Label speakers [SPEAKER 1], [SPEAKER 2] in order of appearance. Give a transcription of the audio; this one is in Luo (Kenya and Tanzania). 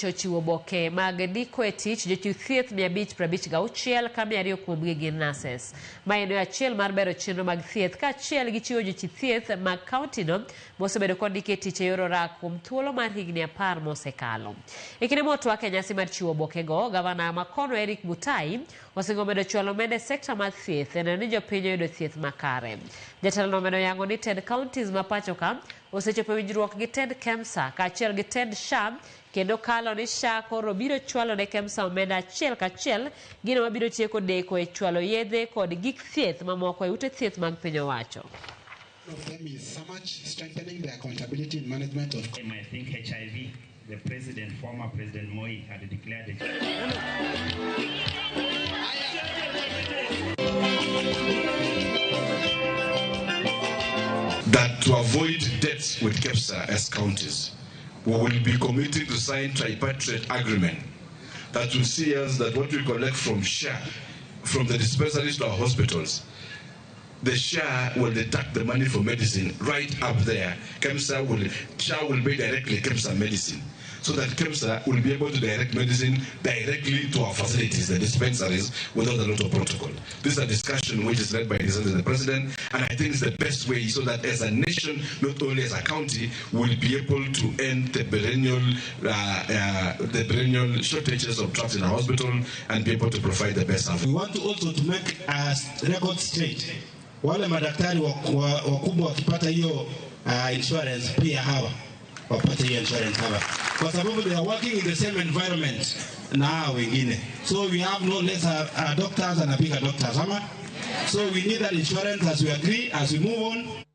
[SPEAKER 1] Ochiwo oboke mag ndiko e tich jochiw thieth 556 ka 200 kuomgi gin nurses. Ma en yo achiel mar bero chenro mag thieth kaachiel gi chiwo jochiw thieth mag kauntino mosebedo kondiki e tich e yor orak kuom thuolo mar higni 10 mosekalo. E kinde motwak e nyasi mar chiwo obokego, gavana ma kono Eric Mutai osingo medo chwalo omenda e sekta mar thieth e neno ni jopiny oyudo thieth makare. Jatelono omedo yango ni tend counties ma pachoka osechopo e winjruok gi tend KEMSA kaachiel gi tend SHA kendo kalo ni SHA koro biro chwalo ne KEMSA omenda achiel kachiel, gino mabiro tieko deko e chwalo yedhe kod gik thieth mamoko e ute thieth mag piny owacho.
[SPEAKER 2] One of them is Samach, strengthening the accountability in management of
[SPEAKER 3] I think HIV, the president, former President Moi, had declared it.
[SPEAKER 4] That to avoid debts with KEPSA as counties, we will be committing to sign tripartite agreement that will see us that what we collect from SHA, from the dispensaries to our hospitals, the SHA will deduct the money for medicine right up there. KEMSA will, SHA will pay directly KEMSA medicine, so that KEMSA will be able to direct medicine directly to our facilities, the dispensaries, without a lot of protocol. This is a discussion which is led by the President, and I think it's the best way so that as a nation, not only as a county, we'll be able to end the perennial shortages of drugs in our hospital and be able to provide the best service.
[SPEAKER 5] We want to also to make a record straight. Wale madaktari wakubwa wakipata hiyo insurance, pia hawa wapate hiyo insurance hapa, kwa sababu they are working in the same environment na hawa wengine, so we have no less doctors and bigger doctors ama, so we need that insurance as we agree as we move on.